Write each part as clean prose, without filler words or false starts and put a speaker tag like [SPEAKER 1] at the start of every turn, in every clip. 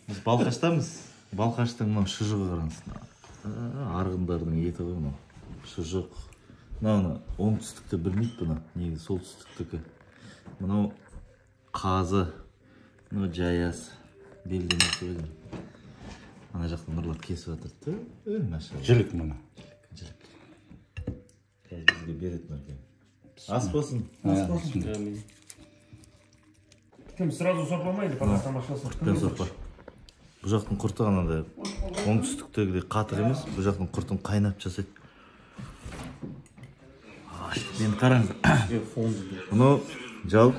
[SPEAKER 1] Біз Балқаштамыз. Балқаштың мынау шұжығы қараңыз. Арғындардың еті ғой мынау. Шұжық. Мынаны оңтүстікті білмейді бұны. Негізі солтүстіктікі. Мынау қазы. Мынау жаяз. Белдемесі ғой деймін. Ана жақта Нұрлан кесіп жатыр. Машалла.
[SPEAKER 2] Жілік мына.
[SPEAKER 1] Жілік. Қазір бізге береді Нұркен. Ас болсын.
[SPEAKER 2] Ас болсын.
[SPEAKER 3] Кім сразу сорпа ма или потом тамашаласың?
[SPEAKER 1] Құртпен сорпа. Бұл жақтың құрты анандай оңтүстіктегідей қатық емес, бұл жақтың құртын қайнап жасайды. Енді қараңыз. Мынау жал,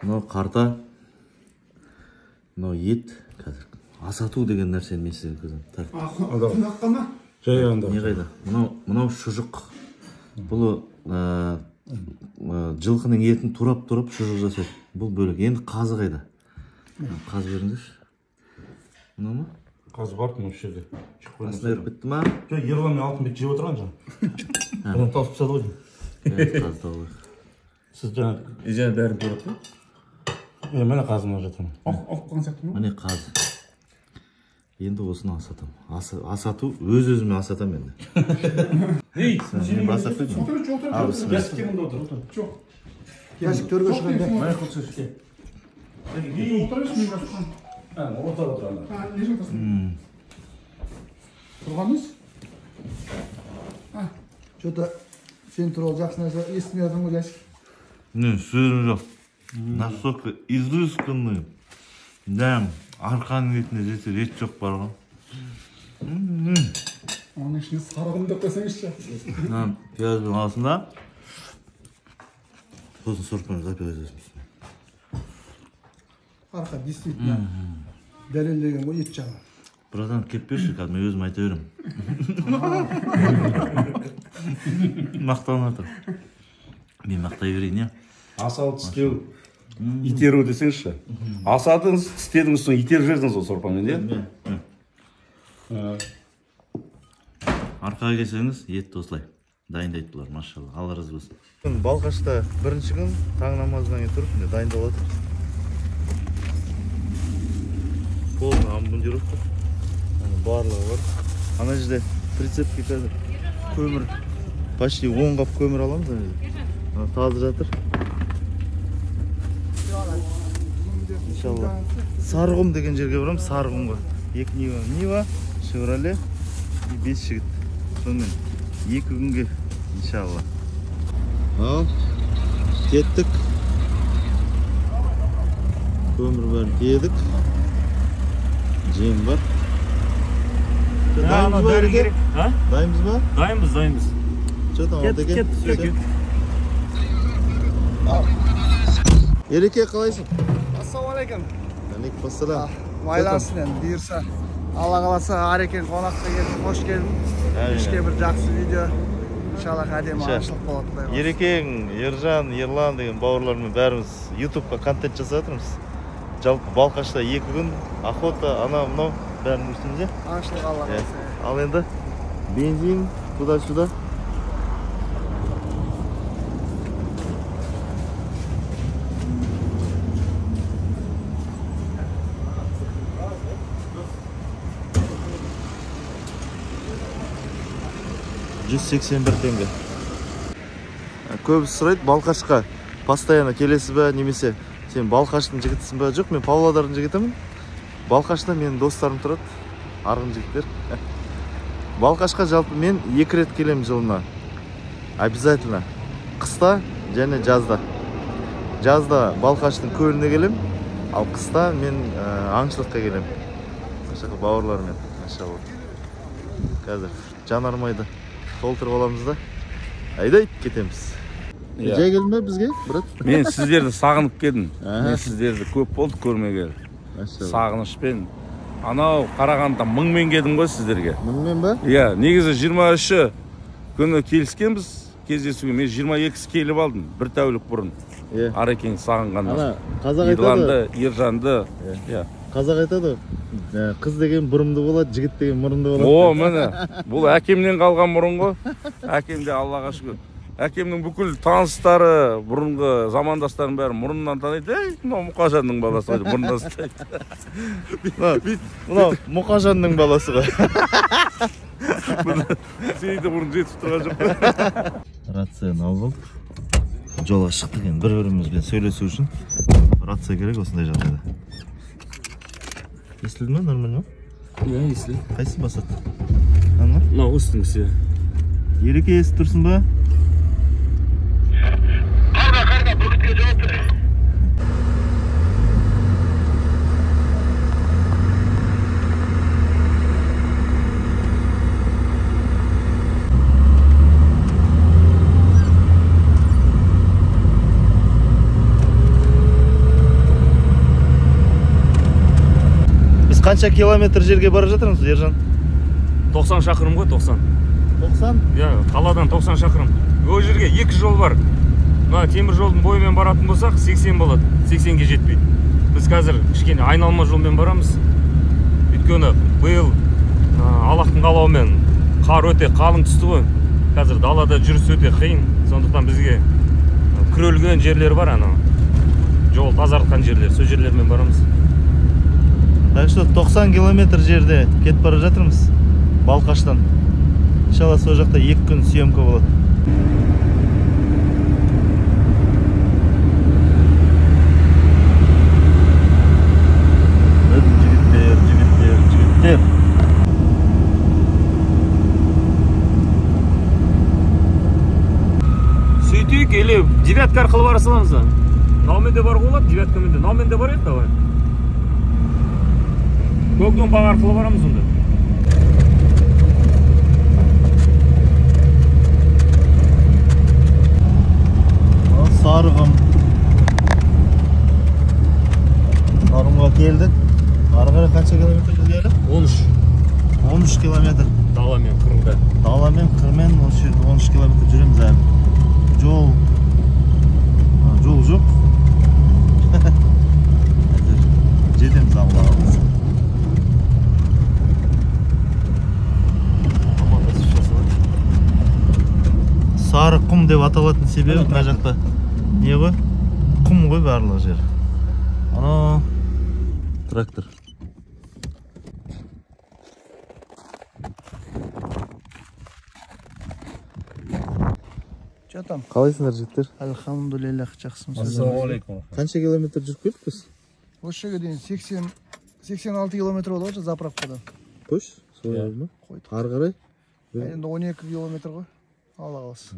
[SPEAKER 1] мынау қарта, мынау ет. Қазір асату деген нәрсені мен сізге көрсетемін.
[SPEAKER 4] Қонаққа ма?
[SPEAKER 2] Жай анда.
[SPEAKER 1] Не қайда? Мынау шұжық. Бұл жылқының етін турап-турап шұжық жасайды. Бұл бөлек. Енді қазы қайда? Қазы беріңдерші. Мынау ма?
[SPEAKER 2] Қазы бар, мына жерде.
[SPEAKER 1] Астына кіріп кетті ма?
[SPEAKER 2] Жоқ, Ерлан мен Алтынбек жеп отырған жаңа. Бұны тауып тастады ғой деймін.
[SPEAKER 1] Қазы тауып алайық.
[SPEAKER 2] Сіз жаңа
[SPEAKER 3] Жаңа бәрін турап па?
[SPEAKER 2] Міне қазы мына жатыр.
[SPEAKER 4] Ақ қойған сияқты ма?
[SPEAKER 1] Міне қазы. Енді осыны асатам. Асату, өз-өзіме асатам енді.
[SPEAKER 3] Ей,
[SPEAKER 1] Мен басап қойдым.
[SPEAKER 4] Отыр, отыр,
[SPEAKER 1] Ал,
[SPEAKER 4] отыр.
[SPEAKER 1] бісміллә.
[SPEAKER 3] Кім мұнда отыр?
[SPEAKER 4] Жоқ.
[SPEAKER 5] Ящик төрге шығайын.
[SPEAKER 3] Мына қылшы.
[SPEAKER 4] Отыр берші, мен қазір тұрамын.
[SPEAKER 2] Отыр, отыр анда.
[SPEAKER 4] Не жатырсың? Тұрған емес?
[SPEAKER 5] Что-то сен туралы жақсы нәрсе естімей жатырмын ғой, Ящик.
[SPEAKER 1] Не, сөзім жоқ. Настолько изысканный. Дәм, арқаның етіне жетер ет жоқ бар ғой.
[SPEAKER 4] Оның ішіне сары құм деп қойсаңызшы.
[SPEAKER 1] Мына пиязбен аласың да, сосын сорпаны запивать етесің үстіне.
[SPEAKER 5] Арқа действительно дәлелдеген ғой ет жағы.
[SPEAKER 1] Братан, кеп берші, қазір мен өзім айта беремін. Мақтанып жатыр. Мен мақтай берейін, иә?
[SPEAKER 2] Асал тістеу, итеру десеңізші. Асадыңыз, тістедіңіз, соң итеріп жібердіңіз ғой сорпамен, иә?
[SPEAKER 1] Арқаға келсеңіз, етті осылай дайындайды бұлар, машалла. Алла разы болсын. Балқашта бірінші күн таң намазынан кейін тұрып, міне дайындалып жатырмыз. Полный обмундировка. Ана барлығы бар. Ана жерде прицепке қазір көмір, почти 10 қап көмір аламыз ана жерде. Ана тазы жатыр. Иншалла. Сарығұм деген жерге барамыз, Сарығұмға. 2 Нива, Нива, Шевроле и 5 жігіт. Сонымен 2 күнге иншалла. Ал, кеттік. Көмір бәрін тиедік. Жем бар. Дайынбыз ба, Ереке?
[SPEAKER 3] А?
[SPEAKER 1] Дайынбыз ба?
[SPEAKER 3] Дайынбыз, дайынбыз.
[SPEAKER 1] Че там, Алтеке?
[SPEAKER 3] Кеттік, кеттік.
[SPEAKER 1] Ереке, қалайсың?
[SPEAKER 5] Ассалаумағалейкум.
[SPEAKER 1] Алейкум ассалам.
[SPEAKER 5] Байланысын енді, бұйырса. Алла қаласа, Арекең қонаққа келді, қош келдің. Кешке бір жақсы видео. Иншаллах әдемі ашылып болады, Құдай қаласа.
[SPEAKER 1] Ерекең, Ержан, Ерлан деген бауырлармен бәріміз ютубқа контент жасап жатырмыз. Жалпы Балқашта 2 күн охота, ана мынау бәрін көрсетеміз, иә?
[SPEAKER 5] Аңшылық Алла қаласа.
[SPEAKER 1] Ал енді бензин туда-сюда. Жүз сексен бір теңге. Көбісі сұрайды, Балқашқа постоянно келесіз бе, немесе сен Балқаштың жігітісің бе? Жоқ, мен Павлодардың жігітімін. Балқашта менің достарым тұрады, арғын жігіттер. Балқашқа жалпы мен 2 рет келемін жылына. Обязательно. Қыста және жазда. Жазда Балқаштың көліне келемін, ал қыста мен аңшылыққа келемін. Осы жаққа бауырлармен, машалла. Қазір жанармайды толтырып аламыз да айдайды кетеміз.
[SPEAKER 2] Иә.
[SPEAKER 1] Жай келдің бе бізге, брат?
[SPEAKER 2] Мен сіздерді сағынып келдім.
[SPEAKER 1] Аха.
[SPEAKER 2] Мен сіздерді көп болды көрмегелі.
[SPEAKER 1] Машалла.
[SPEAKER 2] Сағынышпен. Анау Қарағандыдан мыңмен келдім ғой сіздерге.
[SPEAKER 1] Мыңмен ба?
[SPEAKER 2] Иә, негізі жиырма үші күні келіскенбіз кездесуге. Мен жиырма екісі келіп алдым, бір тәулік бұрын.
[SPEAKER 1] Иә.
[SPEAKER 2] Арекең сағынғаннан.
[SPEAKER 1] Ана, қазақ айтады.
[SPEAKER 2] Ерланды, Ержанды.
[SPEAKER 1] Иә.
[SPEAKER 2] Иә.
[SPEAKER 1] Қазақ айтады, қыз деген бұрымды болады, жігіт деген мұрынды болады.
[SPEAKER 2] О, міне, бұл әкемнен қалған мұрын ғой. Әкем де Аллаға шүкір. Әкемнің бүкіл таныстары, бұрынғы замандастарының бәрі мұрнынан таниды. Ей, мынау Мұқажанның баласы ғой деп мұрнынан ұстайды.
[SPEAKER 1] Мынау Мұқажанның баласы ғой.
[SPEAKER 2] Сенің де мұрның жетіп тұрған жоқ қой.
[SPEAKER 1] Рацияны алып алдық. Жолға шықтық енді бір-бірімізбен сөйлесу үшін рация керек осындай жағдайда. Естілді ме, нормально ма?
[SPEAKER 3] Иә, естілді.
[SPEAKER 1] Қайсысы басады? Ана?
[SPEAKER 3] Мынау үстіңгісі.
[SPEAKER 1] Ереке, естіп тұрсың ба?
[SPEAKER 6] Қарда, бүркітке жауап бер.
[SPEAKER 1] Біз қанша километр жерге бара жатырмыз, Ержан?
[SPEAKER 3] 90 шақырым ғой, 90.
[SPEAKER 1] 90?
[SPEAKER 3] Иә, қаладан 90 шақырым. Ол жерге екі жол бар. Мына темір жолдың бойымен баратын болсақ, 80 болады. 80-ге жетпейді. Біз қазір кішкене айналма жолмен барамыз. Өйткені биыл Аллахтың қалауымен қар өте қалың түсті ғой. Қазір далада жүріс өте қиын. Сондықтан бізге күрелген жерлер бар, анау. Жол тазартқан жерлер, сол жерлермен барамыз.
[SPEAKER 1] Так что 90 километр жерде кетіп бара жатырмыз Балқаштан. Иншалла сол жақта 2 күн съемка болады. Жігіттер, жігіттер, жігіттер.
[SPEAKER 3] Сөйтейік, или девятка арқылы бара саламыз ба? Науменде баруға болады, девяткамен де. Науменде барайық, давай. Көкдомбақ арқылы барамыз онда.
[SPEAKER 1] Сарығым. Сарығымға келдік. Ары қарай қанша километр бізге әлі?
[SPEAKER 3] 13.
[SPEAKER 1] 13 километр.
[SPEAKER 3] Даламен қырда.
[SPEAKER 1] Даламен қырмен 13 километр жүреміз әлі. Жол жоқ. Жетеміз Алла қаласа. Сары құм деп аталатын себебі мына жақта не ғой? Құм ғой барлық жер. Ана трактор.
[SPEAKER 5] Че там?
[SPEAKER 1] Қалайсыңдар, жігіттер?
[SPEAKER 5] Альхамдулиллах, жақсымыз.
[SPEAKER 2] Ассалаумағалейкум.
[SPEAKER 1] Қанша километр жүріп келдік біз?
[SPEAKER 5] Осы жерге дейін 86 километр болды ғой заправкадан.
[SPEAKER 1] Қойшы, солай болды ма?
[SPEAKER 5] Қойдық.
[SPEAKER 1] Ары қарай?
[SPEAKER 5] Енді 12 километр ғой. Алла қаласа.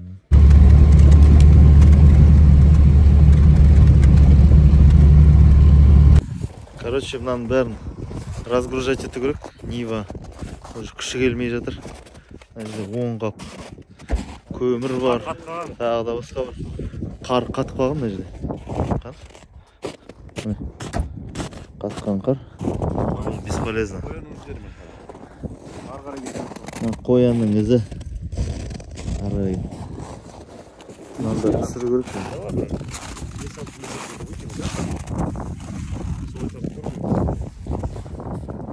[SPEAKER 1] Короче, мынаның бәрін разгружать ету керек. Нива уже күші келмей жатыр. Мына жерде 10 қап көмір бар, тағы да басқа бар. Қар қатып қалған мына жерде. Қар. Міне. Қатқан қар. Бұл бесполезно. Мына қоянның ізі. Ары қарай. Мынаны да түсіру керек.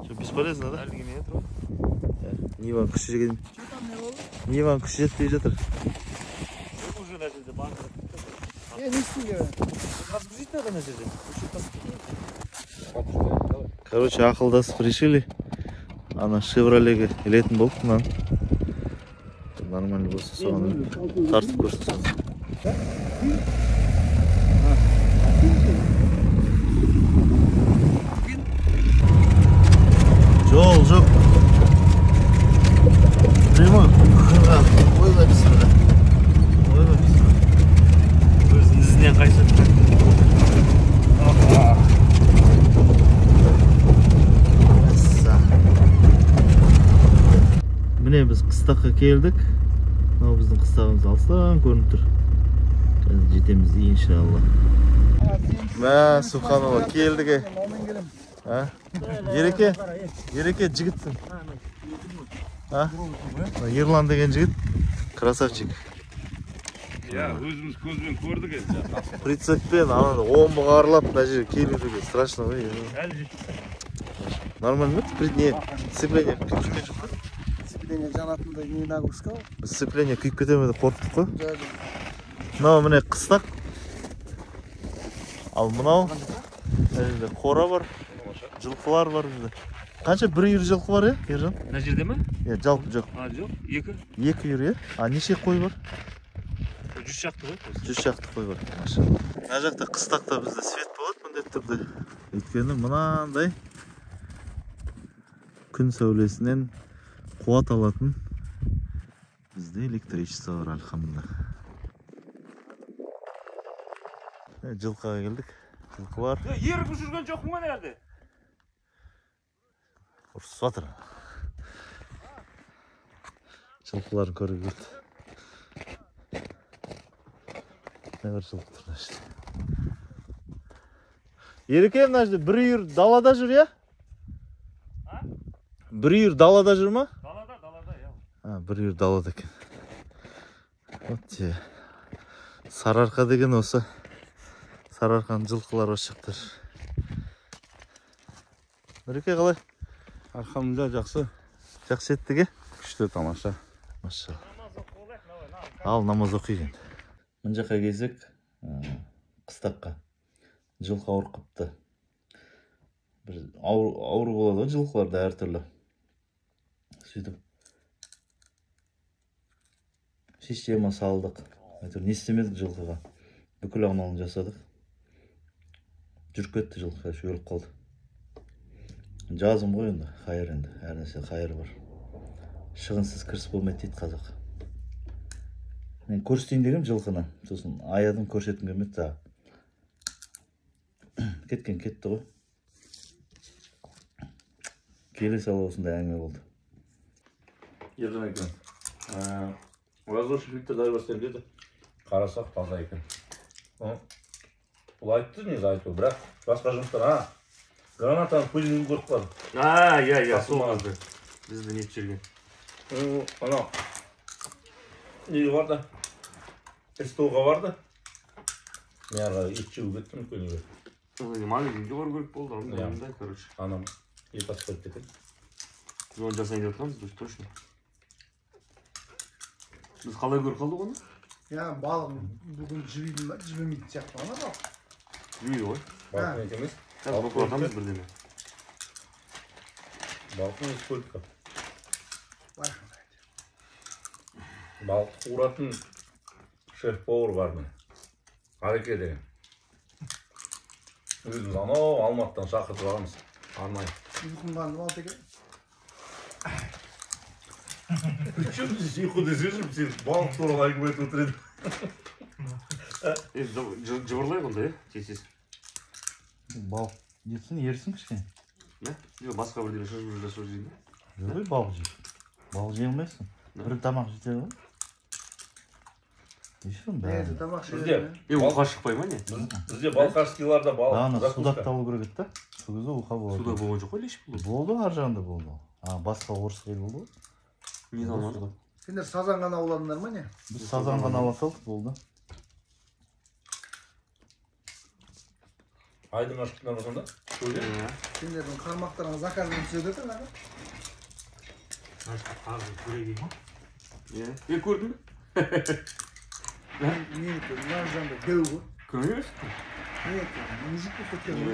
[SPEAKER 1] Что, бесполезно, да? Ниван күші жетпей. Ниван күші жетпей жатыр.
[SPEAKER 5] Не істейді?
[SPEAKER 1] Разгрузить надо на жерде. Короче, ақылдасып решили. Ана Шевролеге ілетін болдық мынаны. Нормально болса соған тартып көрсін соны. Жол жоқ. Прямой қырға. Ойбай бісміллә. Ойбай бісміллә.
[SPEAKER 3] Өзінің ізінен қайшы.
[SPEAKER 1] Міне біз қыстаққа келдік. Мынау біздің қыстағымыз алыстан көрініп тұр. Қазір жетеміз иншалла. Мә, субханалла, келдік. А? Ереке, Ереке жігітсің. А? Ерлан деген жігіт, красавчик.
[SPEAKER 2] Иә, өзіміз көзбен көрдік енді.
[SPEAKER 1] Прицеппен ананы омбыға аралап мына жерге келу деген страшно ғой. Нормально ма? Не, сцепление жүрген жоқ па?
[SPEAKER 5] Сцепление жанатындай не нагрузка ол.
[SPEAKER 1] Сцепление күйіп кете ме деп қорықтық қой. Мынау міне қыстақ. Ал мынау мына жерде қора бар, жылқылар бар бізде. Қанша бір үйір жылқы бар, иә, Ержан?
[SPEAKER 3] Мына жерде ме?
[SPEAKER 1] Иә, жалпы жоқ.
[SPEAKER 3] А, жоқ, екі.
[SPEAKER 1] Екі үйір, иә? А неше қой бар?
[SPEAKER 3] 100 шақты ғой.
[SPEAKER 1] 100 шақты қой бар. Машалла. Мына жақта қыстақта бізде свет болады міндетті түрде. Өйткені мынандай күн сәулесінен қуат алатын бізде электричество бар, альхамдулилля. Жылқыға келдік. Жылқылар.
[SPEAKER 3] Еріп жүрген жоқпын ғой әлде.
[SPEAKER 1] Ұрысып жатыр. Жылқыларын көруге келді. Мына бір жылқы тұр мына жерде. Ереке, мына жерде бір үйір далада жүр, иә? Бір үйір далада жүр ма?
[SPEAKER 3] Далада, далада, иә.
[SPEAKER 1] А, бір үйір далада екен. Вот те. Сарыарқа деген осы. Сарыарқаның жылқылары осы жақта. Нұреке, қалай?
[SPEAKER 2] Альхамдулилля, жақсы.
[SPEAKER 1] Жақсы жеттік, е?
[SPEAKER 2] Күшті, тамаша.
[SPEAKER 1] Машалла. Ал намаз оқиық енді. Мына жаққа келсек, қыстаққа. Жылқы ауырып қыпты. Бір ауру болады ғой жылқыларда әртүрлі. Сөйтіп система салдық. Әйтеуір не істемедік жылқыға. Бүкіл амалын жасадық. Жүріп кетті жылқы, өліп қалды. Жазым ғой енді, қайыр енді, әр нәрсе қайыр бар. Шығынсыз кіріс болмайды дейді қазақ. Мен көрсетейін дегем жылқыны, сосын аядым, көрсеткім келмеді тағы. Кеткен кетті ғой. Келе сала осындай әңгіме болды.
[SPEAKER 2] Ержан екен. Воздушный фильтр дай бастайын деді. Қарасақ таза екен. Бұл айтты, негізі айтты, бірақ басқа жұмыстар, а? Гранатаны көзімен көріп қалды.
[SPEAKER 3] А, иә, иә, сол қызды. Бізді нетіп жүрген.
[SPEAKER 2] Анау неге барды? СТО-ға барды. Мен ары ет жеуге кеттім үлкен үйге.
[SPEAKER 3] Магазинге бару керек болды, андай, короче.
[SPEAKER 2] Анам ет асып қойып кеткен.
[SPEAKER 3] Біз оны жасайын деп жатқанбыз, точно. Біз қалай көріп қалдық оны?
[SPEAKER 5] Я, балық бүгін жібейді ма, жібімейтін сияқты ана балық.
[SPEAKER 3] Жібейді ғой.
[SPEAKER 2] Балықтың еті емес.
[SPEAKER 3] Қазір бақылатамыз бірдеме.
[SPEAKER 2] Балықтың еті сколько? Балықты қуыратын шеф-повар бар міне. Ареке деген. Өзіміз анау Алматыдан шақыртып аламыз арнайы.
[SPEAKER 5] Ұйқым қанды ма, Алтеке?
[SPEAKER 2] Причем здесь ұйқы десеңші, сен балық туралы әңгіме айтып отыр едің.
[SPEAKER 3] Жыбырлайық онда, е? Тез-тез.
[SPEAKER 1] Балық жетсін, ерсін кішкене.
[SPEAKER 3] Не? Жоқ, басқа бірдеме шашып жасап жейді.
[SPEAKER 1] Жоқ, балық жейді. Балық жей алмайсың. Бір тамақ жетеді ғой. Неше бәрі?
[SPEAKER 5] Тамақ
[SPEAKER 2] Бізде
[SPEAKER 5] жейді.
[SPEAKER 3] Уқа шықпай ма не?
[SPEAKER 2] Бізде балқашскийларда балық.
[SPEAKER 1] Ана судакты алу керек еді да. Сол кезде уқа болады.
[SPEAKER 3] Судак болған жоқ қой, леш болды.
[SPEAKER 1] Болды, ар жағында болды. А, басқа орыс ел болды ғой.
[SPEAKER 3] Не алмадық.
[SPEAKER 5] Сендер сазан ғана ауладыңдар ма не?
[SPEAKER 1] Біз сазан ғана ала салдық, болды.
[SPEAKER 2] Айдын ашықтың арасында?
[SPEAKER 5] Сендердің қармақтарың заказбен түседі екен, аға.
[SPEAKER 3] Иә. Е, көрдің бе?
[SPEAKER 5] Менікі мына жағында дәу ғой.
[SPEAKER 3] Көрмейсің?
[SPEAKER 5] Менікі мужик болып кеткен ғой.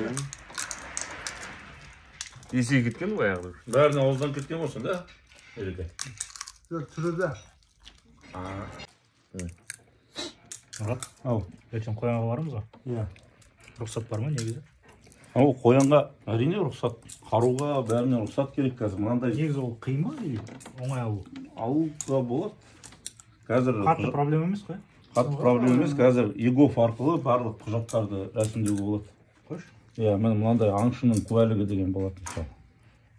[SPEAKER 3] Есейіп кеткен ғой аяғы.
[SPEAKER 2] Бәріне ауыздан кеткен ғой сонда, Ереке?
[SPEAKER 5] Жоқ, түрі да.
[SPEAKER 7] Мұрат,
[SPEAKER 2] ау,
[SPEAKER 7] ертең қоянға барамыз ғой?
[SPEAKER 2] Иә.
[SPEAKER 7] Рұқсат бар ма негізі?
[SPEAKER 2] Ау, қоянға әрине рұқсат, қаруға бәріне рұқсат керек қазір. Мынандай
[SPEAKER 7] негізі ол қиын ба или оңай алу?
[SPEAKER 2] Алуға болады. Қазір
[SPEAKER 7] қатты проблема емес қой.
[SPEAKER 2] Қатты проблема емес. Қазір егов арқылы барлық құжаттарды рәсімдеуге болады.
[SPEAKER 7] Қойшы.
[SPEAKER 2] Иә, міне мынандай аңшының куәлігі деген болады мысалы.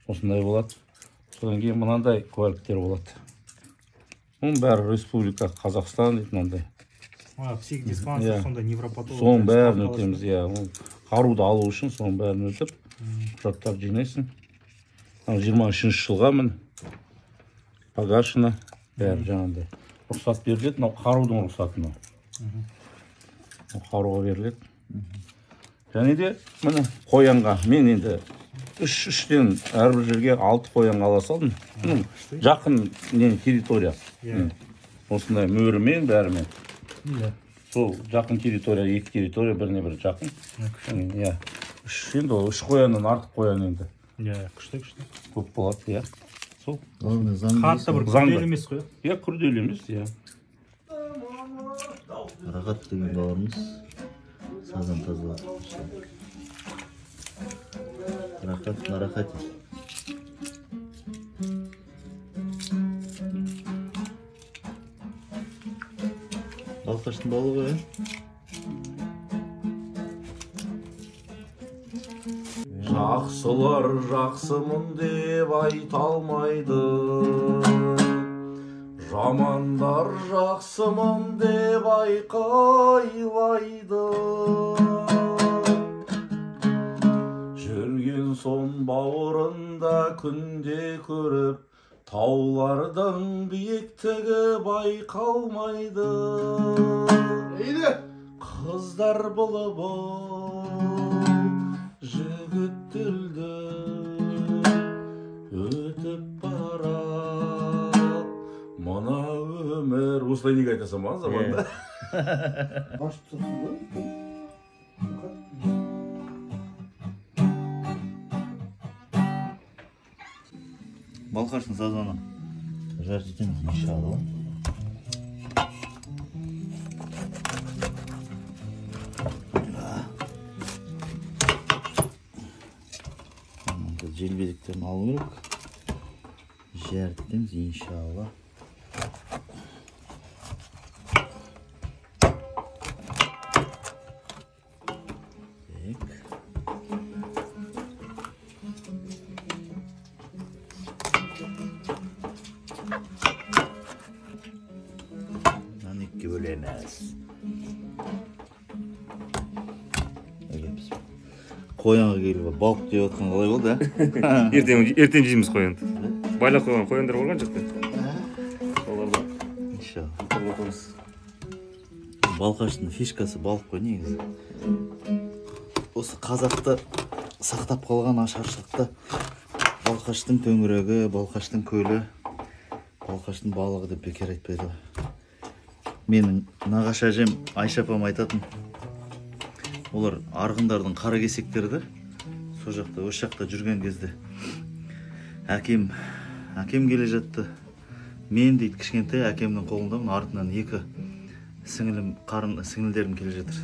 [SPEAKER 2] Осындай болады. Содан кейін мынандай куәліктер болады. Оның бәрі Республика Қазақстан дейді мынандай.
[SPEAKER 7] Психдиспансер, сонда невропатолог.
[SPEAKER 2] Соның бәрін өтеміз, иә. Ол қаруды алу үшін соның бәрін өтіп, құжаттарды жинайсың. 23-ші жылға міне погашено, бәрі жаңағындай. Рұқсат беріледі, мынау қарудың рұқсаты мынау. Қаруға беріледі. Және де міне қоянға мен енді Үш-үштен әрбір жерге 6 қоян ала салдым. Жақын территория. Осындай мөрімен, бәрімен. Сол жақын территория, 2 территория біріне бірі жақын. Иә. 3 енді ол 3 қояннан артық қоян енді.
[SPEAKER 7] Иә, күшті, күшті.
[SPEAKER 2] Көп болады, иә. Сол.
[SPEAKER 7] Қатты бір күрделі емес қой.
[SPEAKER 2] Иә, күрделі емес, иә.
[SPEAKER 1] Рахат деген бауырымыз сазан тазалады. Рахат на рахате. Балқаштың балығы, ә?
[SPEAKER 2] Жақсылар жақсымын деп айта алмайды, жамандар жақсымын деп айқайлайды. Жүрген соң бауырында күнде көріп, таулардың биіктігі байқалмайды. Қыздар бұлбұл, жігіт тілді, өтіп барад мына өмір. Осылай неге айтасың ба заманда?
[SPEAKER 4] Ашып тұрсың ғой.
[SPEAKER 1] Балқаштың сазаны жарып етеміз иншалла. Желбезектерін алу керек. Жарып етеміз иншалла. Қоянға келіп балық жеп жатқан қалай болды, ә?
[SPEAKER 3] Ертең жейміз қоянды. Байлап қойған қояндар болған жоқ па? Соларды.
[SPEAKER 1] Иншалла. Балқаштың фишкасы балық қой негізі. Осы қазақты сақтап қалған ашаршылықта Балқаштың төңірегі, Балқаштың көлі, Балқаштың балығы деп бекер айтпайды ғой. Менің нағашы әжем Айша апам айтатын, олар арғындардың қара кесектері де, сол жақта, осы жақта жүрген кезде әкем келе жатты. Мен дейді кішкентай әкемнің қолындамын, артынан екі сіңілім, сіңілдерім келе жатыр.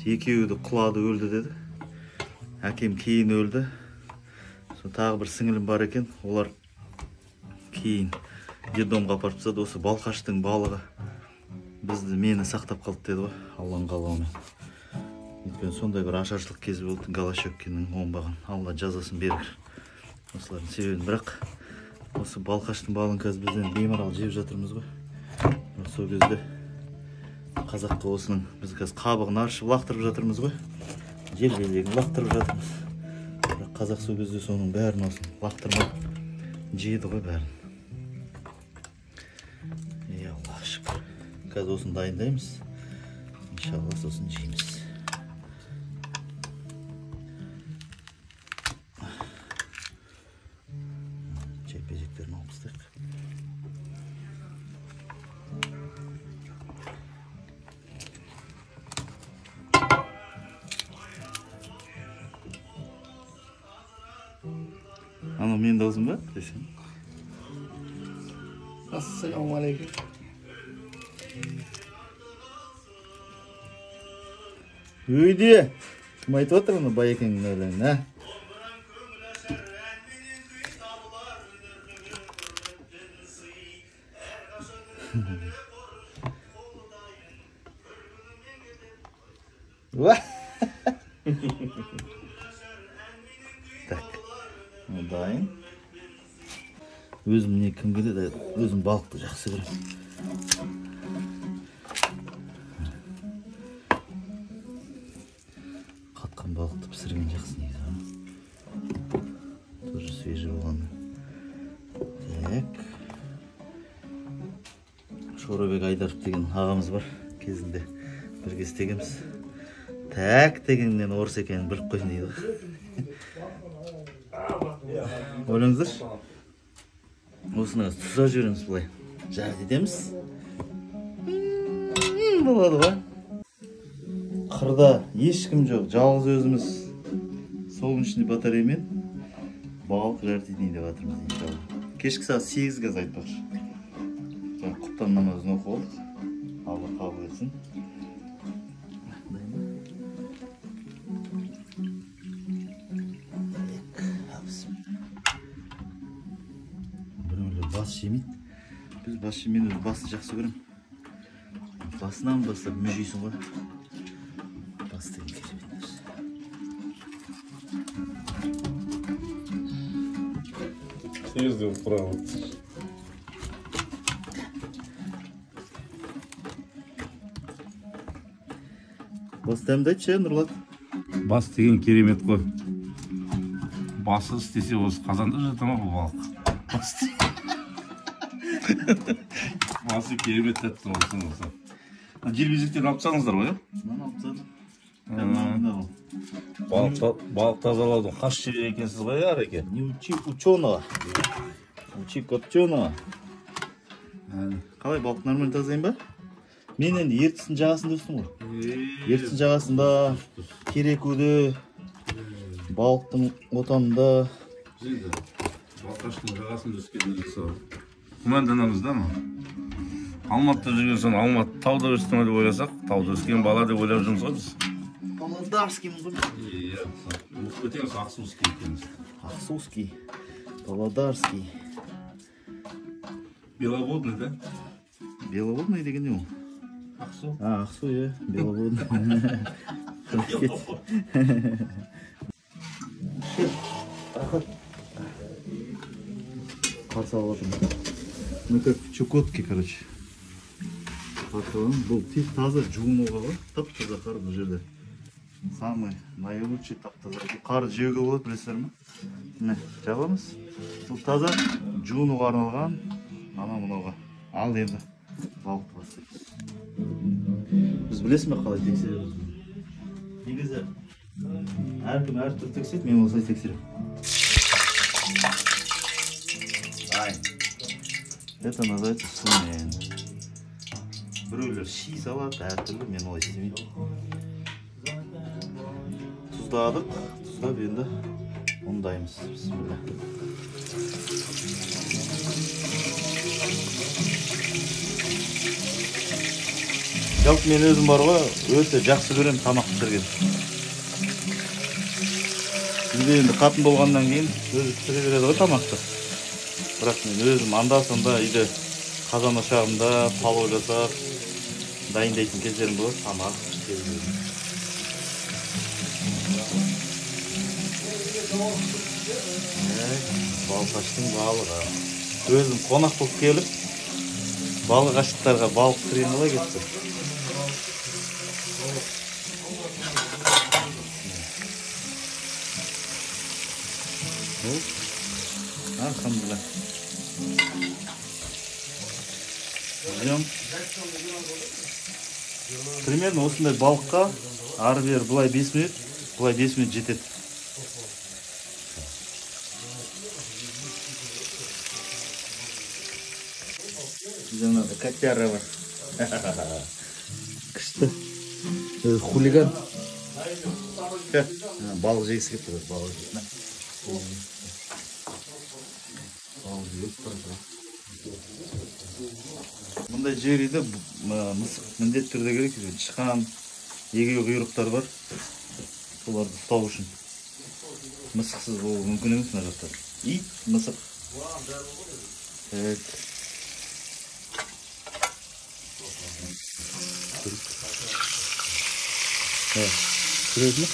[SPEAKER 1] Екеуі де құлады, өлді деді. Әкем кейін өлді. Сол тағы бір сіңілім бар екен, олар кейін детдомға апарып тастады. Осы Балқаштың балығы бізді, мені сақтап қалды деді ғой, Алланың қалауымен. Өйткені сондай бір ашаршылық кезі болды, Голощёкиннің оңбаған. Алла жазасын бергір осылардың себебін. Бірақ осы Балқаштың балығын қазір бізден беймарал жеп жатырмыз ғой. Бірақ сол кезде қазаққа осының біз қазір қабығын аршып лақтырып жатырмыз ғой, желбезегін лақтырып жатырмыз. Бірақ қазақ сол кезде соның бәрін осыны лақтырмай жеді ғой бәрін. Ей Аллаға шүкір. Қазір осыны дайындаймыз, иншалла, сосын жейміз. Желбезектерін алып тастайық. Анау менің даусым ба десең?
[SPEAKER 4] Ассалаумағалейкум.
[SPEAKER 1] Үйде кім айтып отыр ана Байекеңнің өлеңін, ә? Так, дайын. Өзім не кім келеді, өзім балықты жақсы көремін. Қатқан балықты пісірген жақсы негізі. Тоже свежий болғаны. Так. Шорабек Айдаров деген ағамыз бар, кезінде бірге істегенбіз. Так дегеннен орыс екенін біліп қойсын дейді ғой. Ойлаңыздаршы. Осыны тұздап жібереміз былай. Жарып етеміз. Болады ғой. Қырда ешкім жоқ, жалғыз өзіміз. Солнечный батареймен балық жарып етейін деп жатырмыз иншалла. Кешкі сағат 8 қазір айтпақшы. Жаңа құптан намазын оқып алдық. Алла қабыл етсін. Біреулер бас жемейді. Біз бас жемейміз, мен басты жақсы көремін. Басынан бастап мүжисің ғой. Бас деген керемет нәрсе.
[SPEAKER 2] Съездил вправо.
[SPEAKER 1] Бас дәмді айтшы, Нұрлат.
[SPEAKER 2] Бас деген керемет қой. Басы істесе осы қазанда жата ма бұл балық? Басы керемет тәтті осы. Желбезектен алып тастаңыздар ғой,
[SPEAKER 1] Мынаны алып тастадым.
[SPEAKER 2] Балық тазалаудың қас шебері екенсіз ғой, Ареке?
[SPEAKER 1] Не учи ученого, учи копченого. Қалай, балық нормально тазалайын ба? Мен енді Ертістің жағасында өстім ғой. Ертістің жағасында, Керекуде, балықтың отанында.
[SPEAKER 2] Біз енді Балқаштың жағасында өскен сол. Күмәнданамыз да ма? Алматыда жүрген соң Алматы тауда өстім деп ойласақ, тауда өскен бала деп ойлап жүрміз ғой біз.
[SPEAKER 1] Павлодарскийміз ғой.
[SPEAKER 2] Иә, ұмытып кетеміз, Ақсуский екенбіз.
[SPEAKER 1] Ақсуский, Павлодарский.
[SPEAKER 2] Беловодный, да?
[SPEAKER 1] Беловодный деген не ол?
[SPEAKER 2] Ақсу.
[SPEAKER 1] А, Ақсу, иә, беловодный. Қарсы алып жатырмын. Мы как в Чукотке, короче. Қарсы аламын. Бұл тек таза жуынуға ғой. Тап-таза қар бұл жерде. Самый наилучший тап-таза. Бұл қар жеуге болады, білесіздер ме? Міне, жабамыз. Бұл таза жуынуға арналған ана мынауға. Ал енді балықты бастаймыз. Біз білесің бе қалай тексереміз? Негізі әркім әртүрлі тексереді, мен осылай тексеремін. Ай. Это называется сумен. Біреулер ши салады, әртүрлі, мен олай істемеймін. Тұздадық, тұздап енді ұндаймыз. Бісміллә. Жалпы мен өзім бар ғой, өте жақсы көремін тамақ пісірген. Үйде енді қатын болғаннан кейін өзі пісіре береді ғой тамақты. Бірақ мен өзім анда-санда үйде қазан ошағымда палау жасап дайындайтын кездерім болады, тамақ пісірген. Балқаштың балығы. Өзім қонақ болып келіп, балық ғашықтарға балық пісірген қалай кетті? Алхамдулилля. Ждем. Примерно осындай балыққа ары бері былай 5 минут, былай 5 минут жетеді. Жаңағы котяра бар. Күшті. Хулиган. Балық жегісі келіп тұр, балық жейді. Балық жеп тұр. Мұндай жер үйде мысық міндетті түрде керек, тышқан, егеу құйрықтар бар. Соларды ұстау үшін. Мысықсыз болу мүмкін емес мына жақта. Ит, мысық. Так. Көресің бе?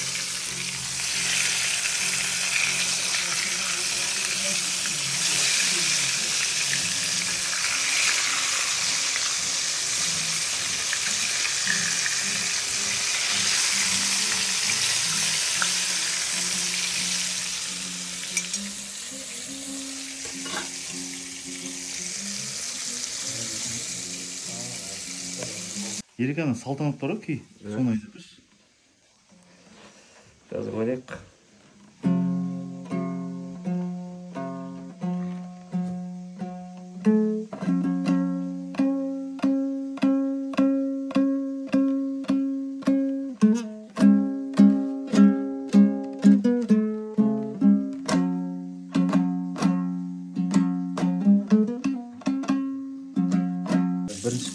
[SPEAKER 1] Ереканың салтанат бар ғой күй, соны айтып берші.
[SPEAKER 3] Қазір ойлайық.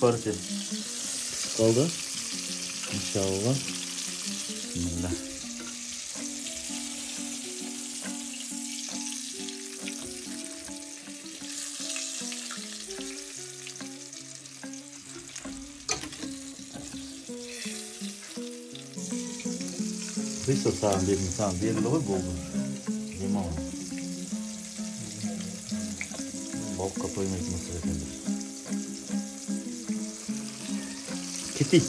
[SPEAKER 1] Партия пісіп қалды. Иншалла. Бисмилля. Қиса саған бердім, саған берілді ғой, болды. Демал. Балыққа тоймайтын мысық екен бір. Кетейік.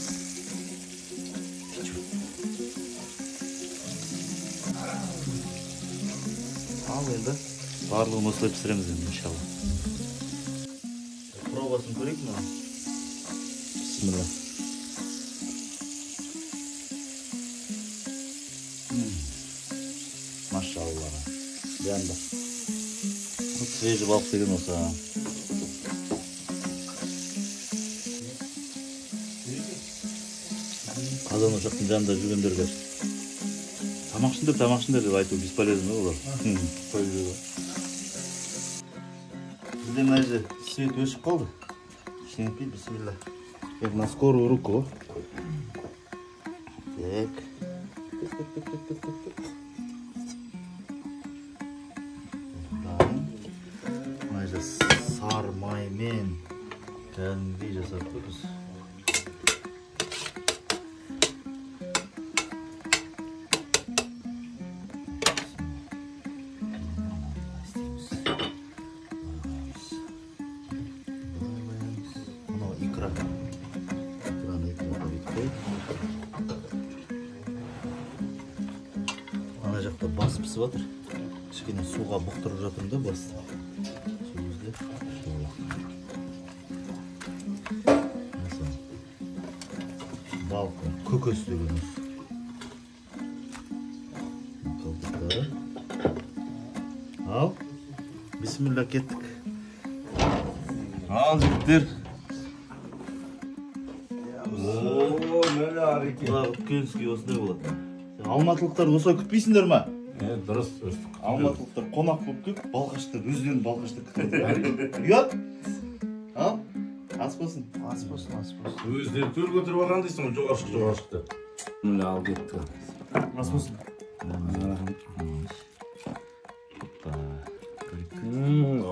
[SPEAKER 1] Ал енді барлығын осылай пісіреміз енді, иншалла. Пробасын көрейік мына. Бисмилла. Машалла. Дәмді. Свежий балық деген осы. Қазан ошақтың жанында жүргендерге тамақ ішіңдер, тамақ ішіңдер деп айту бесполезно олар. Қойып жүр. Бізде мына жерде свет өшіп қалды. Ештеңе етпейді, бисмилла. Енді на скорую руку. Так. Так, так, так, так, так, так. Мына жерде сары маймен кәдімгідей жасап қойдық. Мынау икра. Икраны екі бүйтіп қойып. Ана жақта бас пісіп жатыр. Кішкене суға бұқтырып жатырмын да басты. Сол кезде балықтың көкесі деген осы. Қалдықтары. Ал, бисмилла, кеттік. Ал, жігіттер. Үлкенский осындай болады. Алматылықтар осылай күтпейсіңдер ма?
[SPEAKER 2] Дұрыс.
[SPEAKER 1] Алматылықтар қонақ болып келіп, балқаштар өздерін балқашта күтіп отыр. Ұят? Ал, ас болсын.
[SPEAKER 5] Ас болсын, ас болсын.
[SPEAKER 2] Өздері төр көтеріп алған дейсің ғой, жоғары шық, жоғары шық деп. Міне, ал кетті.
[SPEAKER 3] Ас болсын.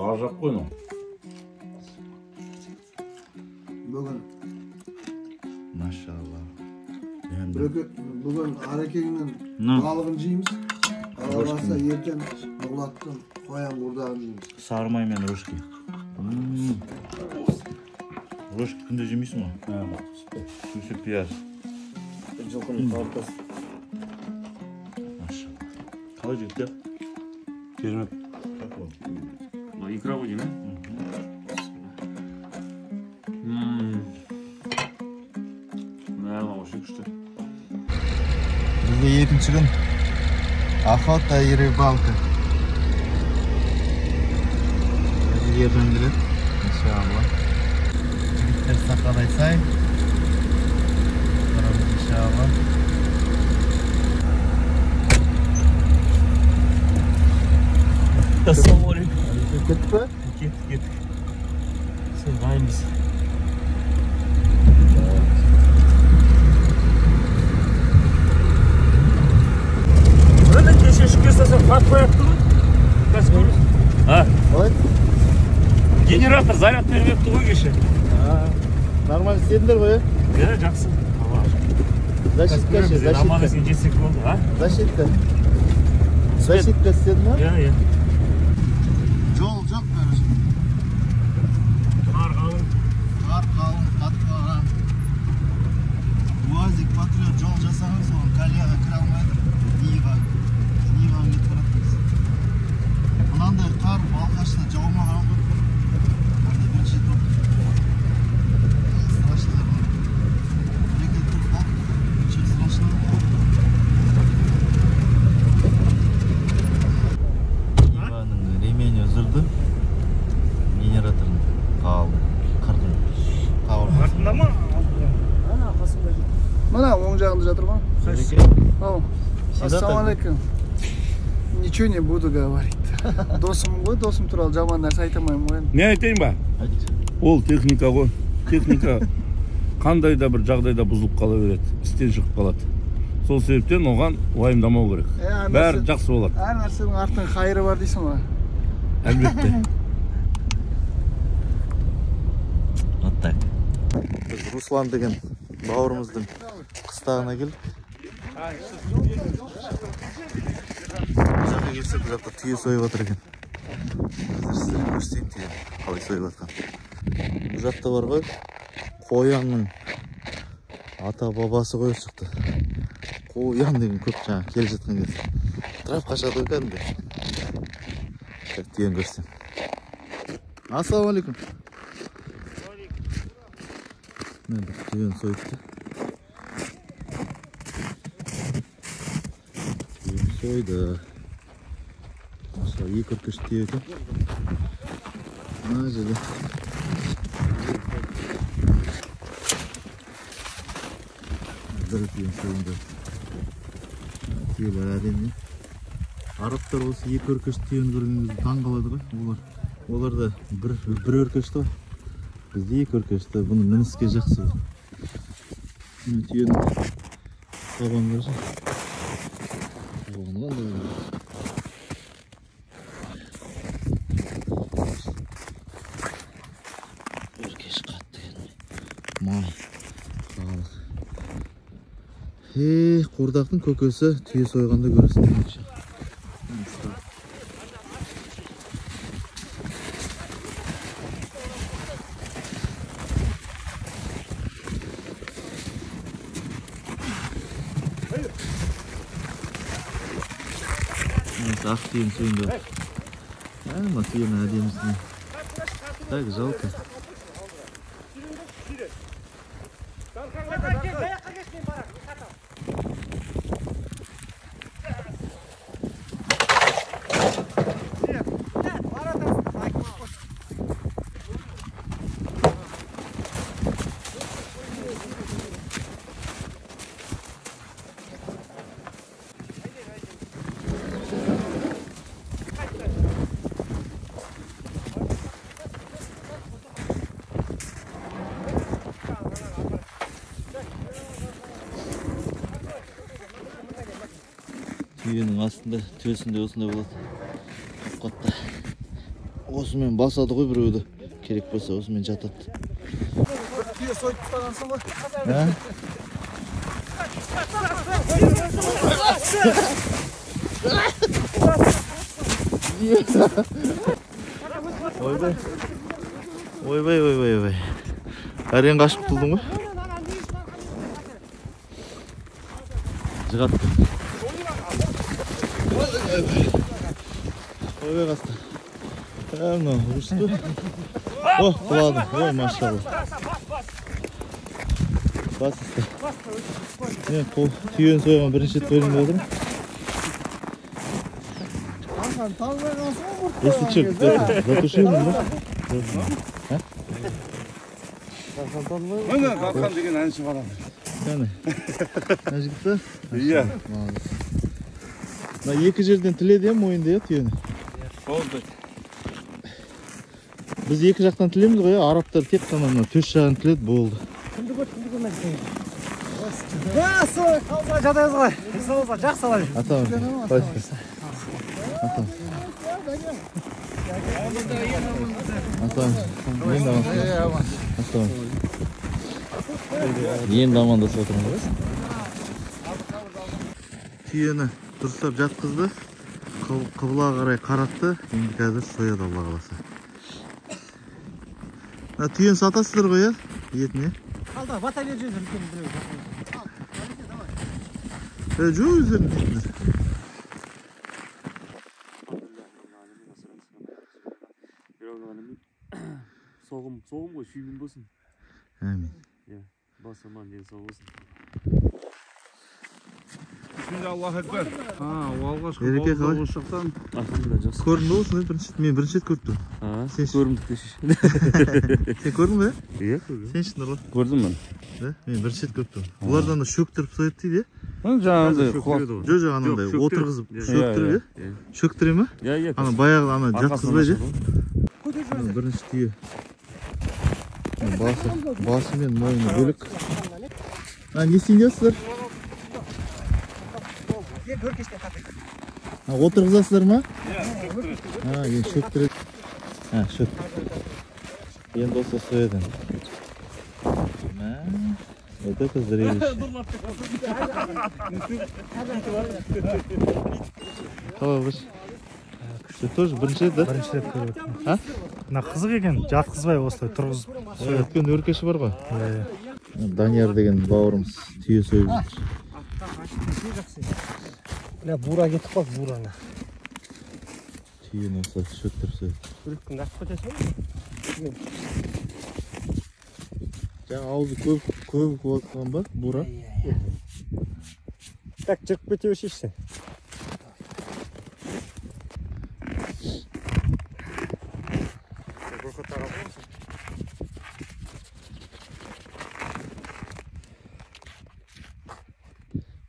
[SPEAKER 2] Ғажап қой мынау.
[SPEAKER 5] Бүгін
[SPEAKER 1] Машалла.
[SPEAKER 5] Бүгін Арекеңнің балығын жейміз. Алла қаласа ертең Нұрлаттың қоян қуырдағын жейміз.
[SPEAKER 1] Сары май мен рожки. Рожки күнде жемейсің ғой? Өсе пияз.
[SPEAKER 3] Жылқының қауыртасы.
[SPEAKER 1] Машалла. Қалай жігіттер?
[SPEAKER 2] Керемет.
[SPEAKER 3] Икра ғой деймін. Күшті.
[SPEAKER 1] Бізде екінші күн. Охота и рыбалка. Жерден келеді. Иншалла. Жігіттер сақадай сай. Барамыз иншалла.
[SPEAKER 3] Ассалаумағалейкум.
[SPEAKER 5] Кеттік пе?
[SPEAKER 3] Кеттік, кеттік. Сен дайынбыз. Кеше үшке салсам қатпай атты ғой. Қазір көресің.
[SPEAKER 1] Қалай?
[SPEAKER 3] Генератор заряд бермепті ғой кеше.
[SPEAKER 1] Нормально істедіңдер ғой,
[SPEAKER 3] Иә, жақсы.
[SPEAKER 1] Защитка ше, защитка.
[SPEAKER 3] Аман есен жетсек болды, а?
[SPEAKER 1] Защитка. Защитка істедің ба?
[SPEAKER 3] Иә, иә.
[SPEAKER 1] Жол жоқ, короче.
[SPEAKER 3] Қар қалың.
[SPEAKER 1] Қар қалың, қатып қалған. УАЗик Патриот жол жасаған соң колеяға кіре алмай жатыр. Нива. Ниваға кетіп баратырмыз. Мынандай қар Балқашта жаумаған ғой. Мынандай бірінші рет болып. Страшно. Екі рет тұрып қалдық. Ничего страшного. Ниваның ремені үзілді. Генераторын қалды. Қырдым. Қауырды.
[SPEAKER 3] Артында ма?
[SPEAKER 5] Ана қасында. Мына оң жағында жатыр ғой. Ау. Ассалаумағалейкум. Ничего не буду говорить. Досым ғой, досым туралы жаман нәрсе айта алмаймын ғой енді.
[SPEAKER 2] Не айтайын ба? Ол техника ғой. Техника қандай да бір жағдайда бұзылып қала береді, істен шығып қалады. Сол себептен оған уайымдамау керек. Бәрі жақсы болады.
[SPEAKER 5] Әр нәрсенің артының қайыры бар дейсің ғой.
[SPEAKER 2] Әлбетте.
[SPEAKER 1] Вот так. Біз Руслан деген бауырымыздың қыстағына келдік. Бұл жаққа келсек, бұл жақта түйе сойып жатыр екен. Қазір сіздерге көрсетейін түйені қалай сойып жатқан. Бұл жақта бар ғой, қоянның ата бабасы ғой осы жақта. Қоян деген көп жаңа келе жатқан кезде тырап қашады ғой кәдімгі. Так, түйені көрсетемін. Ассалаумағалейкум. Міне бір түйені сойыпты. Түйені сойды. Машалла, екі үркіш түйе екен. Мына жерде бір түйені сойынды. Түйелер әдемі. Арабтар осы екі өркеш түйені көрген кезде таң қалады ғой. Олар да бір өркешті ғой. Бізде екі өркешті. Бұны мініске жақсы. Мына түйенің табанын қарашы. Табаны қандай? Өркеш қатты кәдімгі. Май. Халық. Қуырдақтың көкесі түйе сойғанда көресің демекші. Ақ түйені сойынды. Мына түйенің әдемісіне. Так, жалко. Түйенің астында, төсінде осындай болады. Қап-қатты. Осымен басады ғой біреуді. Керек болса осымен жатады.
[SPEAKER 5] Бір түйе сойып тастағансың ғой.
[SPEAKER 1] Ойбай. Ойбай, ойбай, ойбай. Әрең қашып құтылдың ғой. Жығады. Ойбай қасты. Мынау ұрысты. О, құлады. Ой, машалла. Бас үсті. Мен түйені сойған бірінші рет көрдім деп отырмын. Если че, затушил, да?
[SPEAKER 2] Міне, Дархан деген әнші бала.
[SPEAKER 1] Кәне. Мына жігіт пе?
[SPEAKER 2] Иә.
[SPEAKER 1] Мына екі жерден тіледі мойынды, иә, түйені?
[SPEAKER 2] Болды.
[SPEAKER 1] Біз екі жақтан тілеміз ғой, арабтар тек қана мына төс жағын тіледі, болды.
[SPEAKER 4] Кімді көр, кімді көрмеді. Жағдайыңыз қалай? Денсаулығыңыз қалай? Жақсы қалай?
[SPEAKER 1] Атам, қалайсыз? Атам. Атам, енді амандасып. Енді амандасып отырмын ғой. Түйені дұрыстап жатқызды, қыбла қарай қаратты, енді қазір сояды Алла қаласа. Мына түйені сатасыздар ғой, иә? Етін, иә?
[SPEAKER 4] Алда, бата беріп жіберіңіздер, үлкен біреу.
[SPEAKER 1] Жоқ, өздерің жейтіндер.
[SPEAKER 3] Соғым, соғым ғой, сүйгін болсын.
[SPEAKER 1] Әмин.
[SPEAKER 3] Иә, бас аман, денсаулық болсын.
[SPEAKER 2] Аллах акбар. Алғашқы
[SPEAKER 1] Ереке қалай?
[SPEAKER 2] осы жақтан.
[SPEAKER 3] Алхамдулилла, жақсы.
[SPEAKER 1] Көрдің бе осыны бірінші? Мен бірінші рет көріп тұрмын. Сен ше?
[SPEAKER 3] Көрімдік деші.
[SPEAKER 1] Сен көрдің бе?
[SPEAKER 3] Иә, көрдім.
[SPEAKER 1] Сен ше, Нұрлан?
[SPEAKER 2] Көрдім мен.
[SPEAKER 1] Да? Мен бірінші рет көріп тұрмын. Бұлардан да шөктіріп сояды дейді, иә?
[SPEAKER 2] Жаңағындай құлақ.
[SPEAKER 1] Жоқ, жоқ, анандай отырғызып шөктіріп, иә? Шөктіре ме?
[SPEAKER 3] Иә, иә.
[SPEAKER 1] Ана баяғы ана жатқызбайды, иә? Бірінші түйе. Басы мен мойны бөлек. Не істейін дейсіздер? Отырғызасыздар ма? Енді шөктіреді. Шөктіреді. Енді осы сояды. Вот это зрелище. Қалай бұш? Сен тоже бірінші рет, да?
[SPEAKER 7] Бірінші рет көріп отырмын.
[SPEAKER 1] А?
[SPEAKER 7] Мына қызық екен, жатқызбай осылай тұрғызып.
[SPEAKER 1] Өйткені өркеші бар ғой. Данияр деген бауырымыз түйе сойып жатыр.
[SPEAKER 4] Мына бура кетіп қалды, бураны.
[SPEAKER 1] Түйені осылай шөктіріп сояды.
[SPEAKER 4] Үріккінді ашып кетесің ғой.
[SPEAKER 1] Жаңа аузы көп болып қалған ба, бура?
[SPEAKER 4] Так, жырып кете бершейші.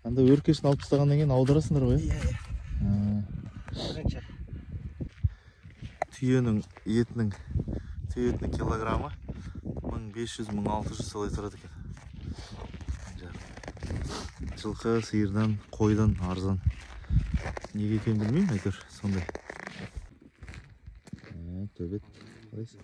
[SPEAKER 1] Анда өркешін алып тастағаннан кейін аударасыңдар ғой,
[SPEAKER 4] Иә, иә. Бірінші.
[SPEAKER 1] Түйенің етінің, түйе етінің килограммы 1500-1600 солай тұрады екен. Жылқы, сиырдан, қойдан арзан. Неге екенін білмеймін, әйтеуір сондай. Төбет. Қалайсың?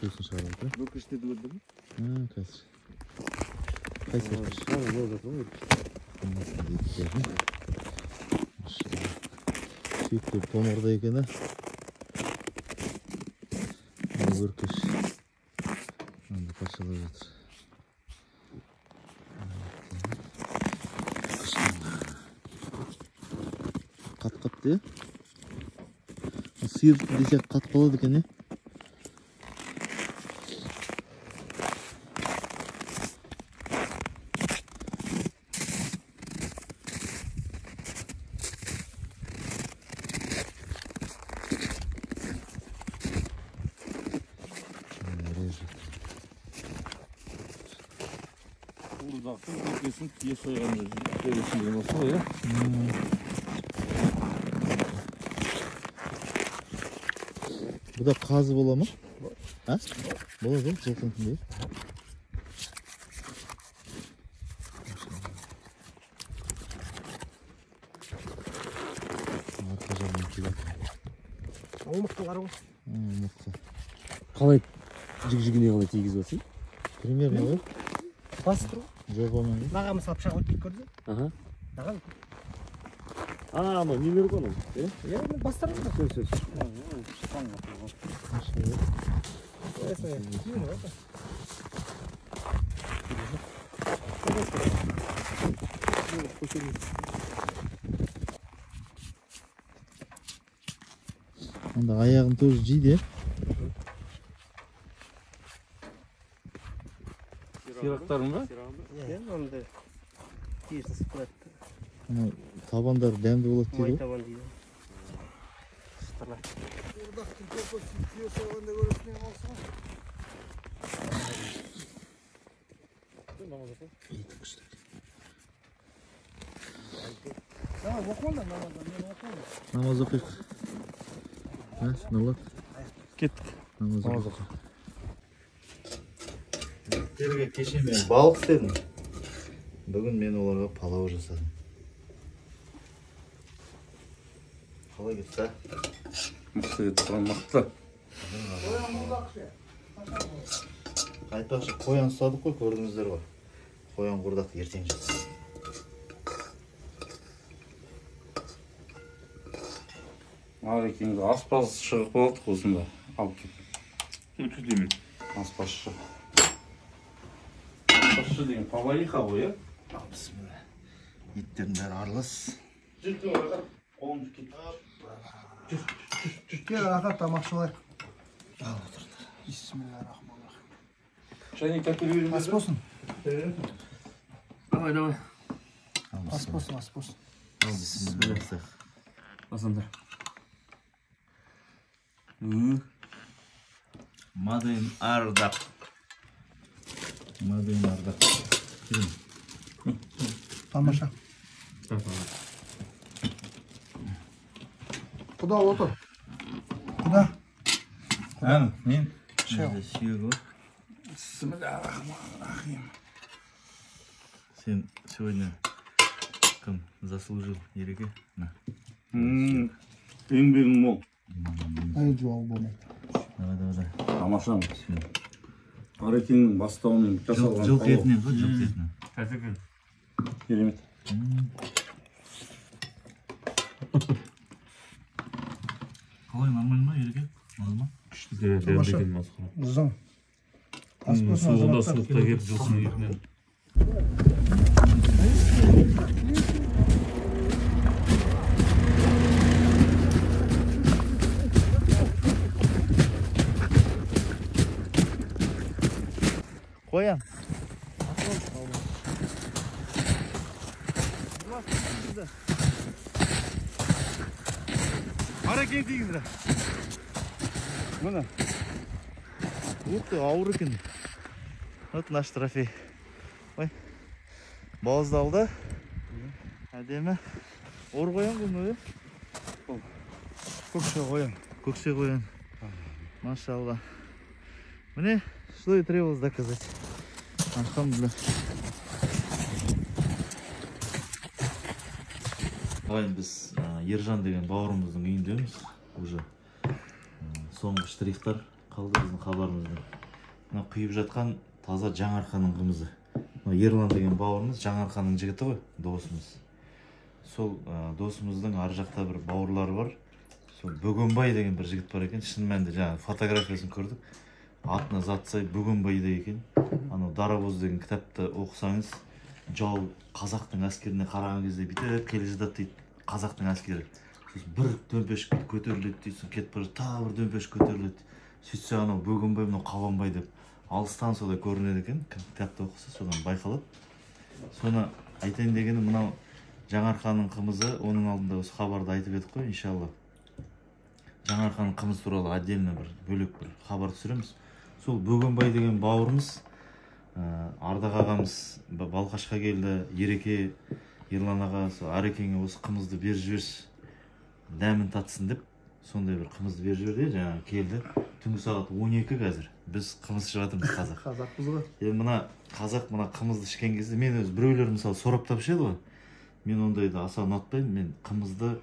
[SPEAKER 1] Төсін шығарып отыр.
[SPEAKER 3] Өркештерді көрдің бе?
[SPEAKER 1] Қазір. Қайсы өркеш? Сүйектер томырда екен, өркеш. Анда паршалап жатыр. Қат-қат де. Сиыр десек қат қалады екен,
[SPEAKER 2] Қуырдақтың өркешін түйе сойған деген осы ғой, иә?
[SPEAKER 1] Бұда қазы бола ма? А? Болады ғой, жылқыныкіндей. Арқа жағынан келеді.
[SPEAKER 4] Омыртқа бар ғой.
[SPEAKER 1] Омыртқа.
[SPEAKER 3] Қалай жік-жігіне қалай тигізіп отырсың?
[SPEAKER 1] Примерно ғой.
[SPEAKER 4] Басып тұр ғой.
[SPEAKER 1] Жобамен.
[SPEAKER 4] Маған мысалы пышақ өтпейді көрдің?
[SPEAKER 3] Аха.
[SPEAKER 4] Маған.
[SPEAKER 3] Анау нелер ғой анау, е?
[SPEAKER 4] Иә, бастар ғой.
[SPEAKER 3] Все, все.
[SPEAKER 1] Анда аяғын тоже жейді,
[SPEAKER 2] Сирақтарын ба?
[SPEAKER 4] Иә, ондай терісін сыпырады.
[SPEAKER 1] Ана табандары дәмді болады дейді
[SPEAKER 4] Май
[SPEAKER 1] ғой.
[SPEAKER 4] табан дейді. Сытырлайды.
[SPEAKER 5] Қуырдақтың көкесін түйе сойғанда көресің деген осы ғой.
[SPEAKER 1] Еті күшті.
[SPEAKER 5] Давай, оқыңдар намаздан, мен оқимын.
[SPEAKER 1] Намаз оқиық. Нұрлан?
[SPEAKER 2] Кеттік.
[SPEAKER 1] Намаз оқиық. Сіздерге кеше мен балық істедім. Бүгін мен оларға палау жасадым. Қалай кетті?
[SPEAKER 2] Мықты кетті, мықты.
[SPEAKER 1] Айтпақшы, қоян ұстадық қой, көрдіңіздер ғой. Қоян қуырдақты ертең жейміз.
[SPEAKER 2] Арекеңді аспаз шығып қалдық осында. Алып кет.
[SPEAKER 3] Өткіземін.
[SPEAKER 2] Аспазшы. Аспазшы деген повариха ғой, иә?
[SPEAKER 1] Бісміллә. Еттердің бәрі аралас.
[SPEAKER 2] Жүр, қолымды кет.
[SPEAKER 5] Кел, рахат, тамақ ішіп.
[SPEAKER 1] Ал отырыңдар.
[SPEAKER 5] Бисмиллахиррахманиррахим.
[SPEAKER 2] Шайнек әкеліп беріңдер.
[SPEAKER 5] Ас болсын.
[SPEAKER 3] Давай, давай.
[SPEAKER 5] Ас болсын, ас болсын.
[SPEAKER 1] Ал бісміллә.
[SPEAKER 3] Басыңдар.
[SPEAKER 1] Made in Ардақ. Made in Ардақ.
[SPEAKER 5] Тамаша. Құда отыр. Құда.
[SPEAKER 2] Ән, мен.
[SPEAKER 1] Сүйегі ғой.
[SPEAKER 5] Бисмиллахиррахманиррахим.
[SPEAKER 1] Сен сегодня кім заслужил, Ереке? На.
[SPEAKER 2] Еңбегің мол.
[SPEAKER 5] Ай, жуал болмайды.
[SPEAKER 1] Давай, давай, давай.
[SPEAKER 2] Тамаша. Арекеңнің бастауымен жасалған
[SPEAKER 1] Жылқы етінен ғой, жылқы етінен.
[SPEAKER 3] Тәтті екен.
[SPEAKER 2] Керемет.
[SPEAKER 1] Қалай, нормально ма, Ереке? Ұнады ма?
[SPEAKER 3] Күшті дәмді екен, масқара.
[SPEAKER 5] Зың. Ас болсын,
[SPEAKER 3] Суығында
[SPEAKER 5] азаматтар.
[SPEAKER 3] суықта келіп жылқының етінен.
[SPEAKER 1] Қоян.
[SPEAKER 2] Арекең тигізді. Міне.
[SPEAKER 1] Ух ты, ауыр екен. Вот наш трофей. Ой. Бауыздалды. Әдемі. Ор қоян ғой мынау, иә?
[SPEAKER 5] Көкше қоян.
[SPEAKER 1] Көкше қоян. Машалла. Міне, что и требовалось доказать. Альхамдулилля. Ағайын, біз Ержан деген бауырымыздың үйіндеміз. Уже соңғы штрихтар қалды біздің хабарымыздан. Мына құйып жатқан таза Жаңаарқаның қымызы. Мына Ерлан деген бауырымыз Жаңаарқаның жігіті ғой, досымыз. Сол досымыздың ар жақта бір бауырлары бар. Сол Бөгенбай деген бір жігіт бар екен. Шын мәнінде жаңа фотографиясын көрдік. Атына зат сай Бөгенбай да екен. Анау Дарабоз деген кітапты оқысаңыз, жау қазақтың әскеріне қараған кезде бүйтіп келе жатады дейді, қазақтың әскері. Сосын бір төмпешік көтеріледі дейді, сосын кетіп бара жатады, тағы бір төмпешік көтеріледі. Сөйтсе анау Бөгенбай, мынау Қабанбай деп алыстан солай көрінеді екен. Кім кітапты оқыса содан байқалады. Соны айтайын дегенім, мынау Жаңаарқаның қымызы, оның алдында осы хабарды айтып едік қой, иншалла. Жаңаарқаның қымызы туралы отдельно бір бөлек бір хабар түсіреміз. Сол Бөгенбай деген бауырымыз, Ардақ ағамыз Балқашқа келді, Ереке, Ерлан аға, сол Арекеңе осы қымызды беріп жіберші, дәмін татсын деп, сондай бір қымызды беріп жіберді, жаңа келді. Түнгі сағат 12 қазір. Біз қымыз ішіп жатырмыз, қазақ.
[SPEAKER 5] Қазақпыз ғой.
[SPEAKER 1] Енді мына қазақ мына қымызды ішкен кезде, мен өзі біреулер мысалы сораптап ішеді ғой. Мен ондайды аса ұнатпаймын. Мен қымызды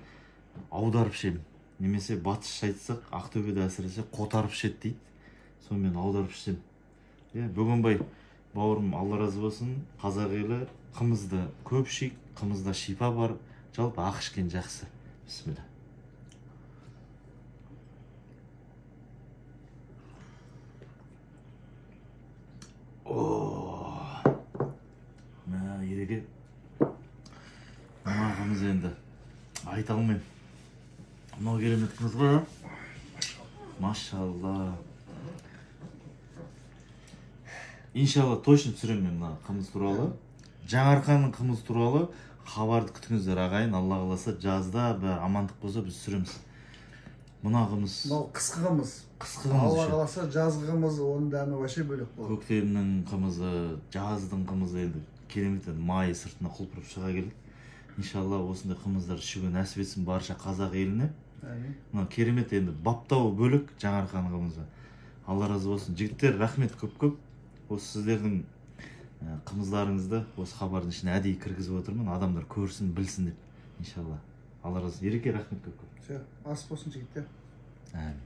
[SPEAKER 1] аударып ішемін. Немесе батысша айтсақ, Ақтөбеде әсіресе қотарып ішеді дейді. Сонымен аударып ішсем. Бөгенбай бауырым, Алла разы болсын, қазақ елі қымызды көп ішейік, қымызда шипа бар, жалпы ақ ішкен жақсы. Бісміллә. О, мә, Ереке. Мына қымыз енді айта алмаймын. Мынау керемет қымыз ғой, а? Машалла. Иншалла точно түсіремін мен мына қымыз туралы. Жаңаарқаның қымыз туралы хабарды күтіңіздер, ағайын. Алла қаласа жазда бәрі амандық болса біз түсіреміз. Мына қымыз.
[SPEAKER 5] Мынау қысқы қымыз.
[SPEAKER 1] Қысқы қымыз
[SPEAKER 5] Алла
[SPEAKER 1] еще.
[SPEAKER 5] қаласа жазғы қымыз, оның дәмі вообще бөлек болады.
[SPEAKER 1] Көктемнің қымызы, жаздың қымызы енді керемет, енді майы сыртына құлпырып шыға келеді. Иншалла осындай қымыздар ішуге нәсіп етсін барша қазақ еліне.
[SPEAKER 5] Әмин.
[SPEAKER 1] Мынау керемет енді баптауы бөлек Жаңаарқаның қымызы. Алла разы болсын. Жігіттер, рахмет көп-көп. Осы сіздердің қымыздарыңызды осы хабардың ішіне әдейі кіргізіп отырмын. Адамдар көрсін, білсін деп. Иншалла. Алла разы болсын. Ереке, рахмет көп-көп.
[SPEAKER 5] Все, ас болсын жігіттер.
[SPEAKER 1] Әмин.